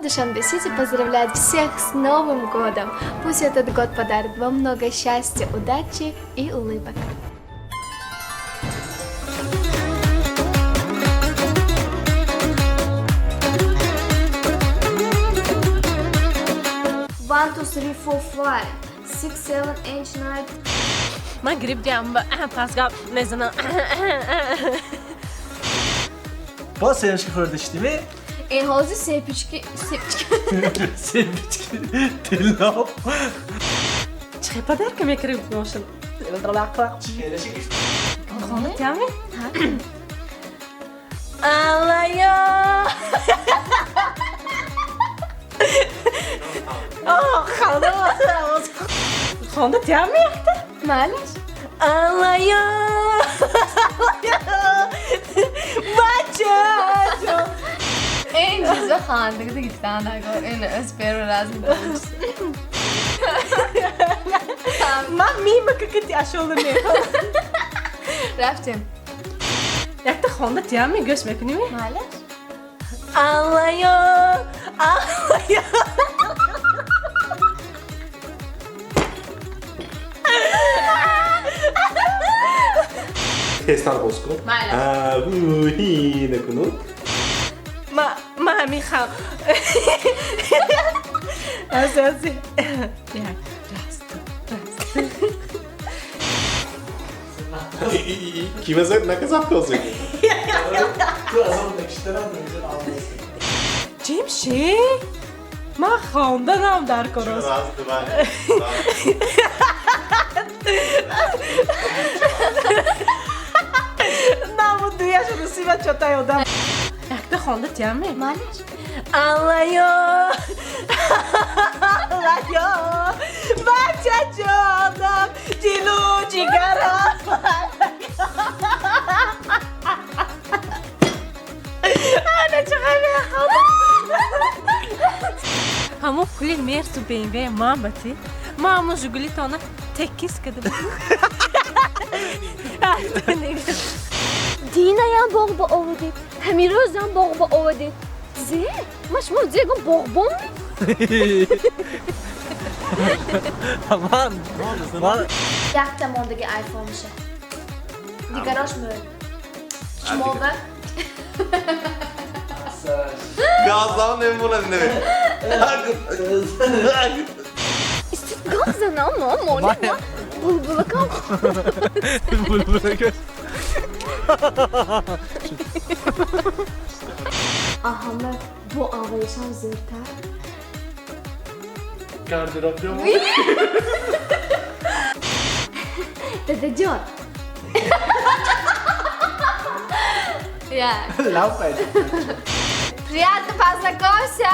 Душанбе Сити поздравляет всех с Новым годом! Пусть этот год подарит вам много счастья, удачи и улыбок. One, two, three, four, five, six, seven, eight, nine. Ман грипп диам, пас гап мезанам. Боз семечки хӯрда шудиме? Ин ҳозир сепички, сепички. Семечки тилло. Чӣ подарка мекарӣ бошад? Хона тиами? Аллаё! Хонда тиами якта? Малаш? Аллаё! Бачаҷон! Ин чизо хандагида гирифтан нагор. Ин аз первый раз Ман мимика кати ашола мехонам. Рафтем. Якта хонда тиами, гӯш мекунӣ? Малаш? Аллаё! Аллаё! Тезтар боз кун. Майла. Накуну. Ма ҳамин хам. Аз аз. Як, раз, ду, раз. Кима зад наказав козик. Ту азоб накиштанам намезан алмас. Чимши? Ман хонданам дар корос. Раз, два. Намуд дуяш русиба чотай одам. Якта хонда тиами? Малаш? Аллаё! Аллаё! Бачаҷонам, дилу ҷигарам! Ана чӣ мехонам? Ҳамон пули Мерсу БМВ ман ба ти? Ман ҳамон Жигулитона текис кардам. Динаям боғ ба овардед, ҳамин рӯзам боғ ба овардед. Зе? Ма шумо зегум боғбон? Ман Якта мондаги айфон меша. Дигарош мӯ. Шумо ба? Газдан намемонад не. Истид гап занам, мо монед ма. Булбулакам. Булбулакам. Аҳама бо аввалишам зӯртар. Гардероб ҷо. Дадаҷон. Я. Лав пайдо. Приятно познакомься.